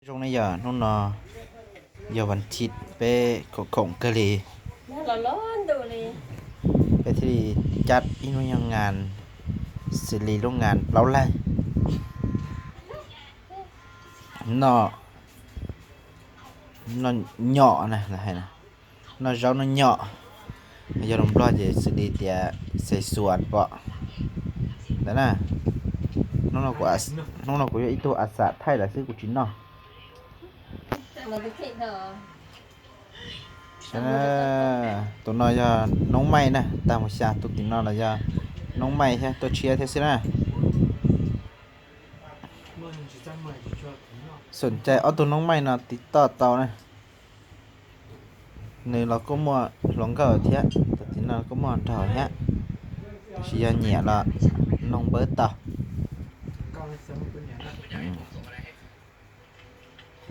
Zoo ne yog hnub no yog vas thiv peb khoom khoom kawg li, peb thiaj li cab ib lub nyuag ngas xws li lub ngas plaub leeg. Noj, noj nyom na, noj zaub noj nyom, yog lus Nplog ces xws li tias xes xuas pom ntawd na. Hnub no kuv yog ib tug a xam thaij lawm xwb kuv tsis noj. Tus no yog noob maij na, tag mus xya tus tim no los yog noob maij thiab tuaj tshiab thiab xwb na. Xom cai ob tug noob maij no tiv toj tau na. Nws los kuj muaj hluas nkauj thiab, tus tim no kuj muaj nraug thiab, tab sis yog nyiam los noog npawb tau.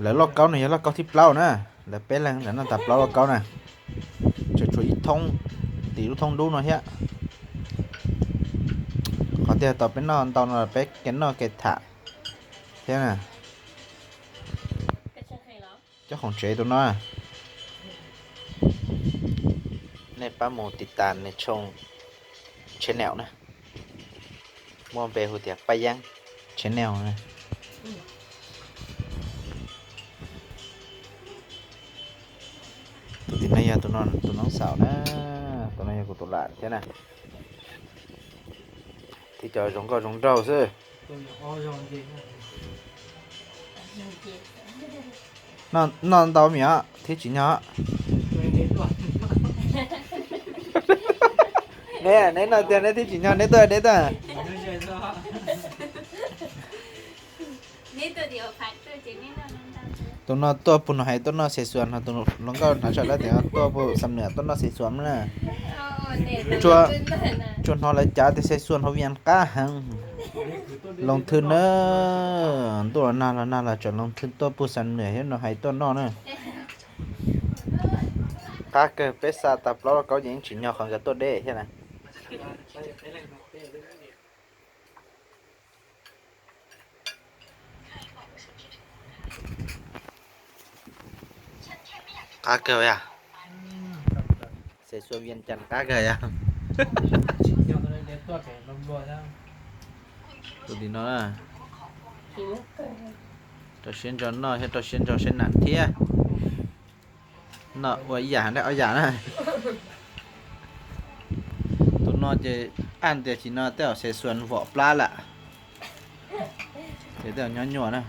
Lawv lauj kaub no yog lauj kaub thib plaub na, lawv peb leeg ntawm no tag plaub lauj kaub na, tseem tshuav ib thoob tim lub thoob dub no thiab. Qhov tiag tau peb noj ntau no peb kev noj kev tham thiab. Cov khoom tsev tus no, nej pab mus tiv tas nws tshooj channel na, muaj npe hu tias Paj Yeeb channel na. Tus tim no yog tus noob xaus na, tus no yog kuv tus lam thiab na. Thiab cov zoo nkauj zoo nraug xwb. Noj ntau me os, thiab tsim nyog. Neb, neb noj tiag neb thiaj tsim nyog, neb tuaj deb tuaj. Tus no tuaj pug no hais tuaj noj xes xuas no, tus hluas nkauj hnav tsam dab tias tuaj pug Xam Nuam tuaj noj xes xuas na. Tsuas hnov lawv cav tias xes xuas hauv Vias qab heev. Loos thwm na, ntuj los nag los nag los tseem loos thwm tuaj pug Xam Nuam thiab no hais tuaj noj na. Qab kawg, peb xa tag plaub lauj kaub ces yeej tsim nyog qhov nkawd tuaj deb thiab na. Qab kawg yog, xes xuas Vias Cas qab kawg yog. Tus tim no rau siab ntso noj thiab rau siab ntso saib nas thiab. Noj ua ib yam hab ob yam na. Tus no ces aj tias tsis no tej zaum xes xuas vom plab lawm, ces tej zaum nyob nyuaj na.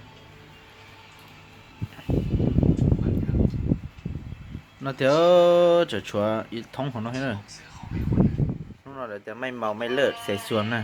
No tias tseem tshuav ib thoob hauv no thiab na. Hnub no lawv tias maj maus maj lawj xes xuas na.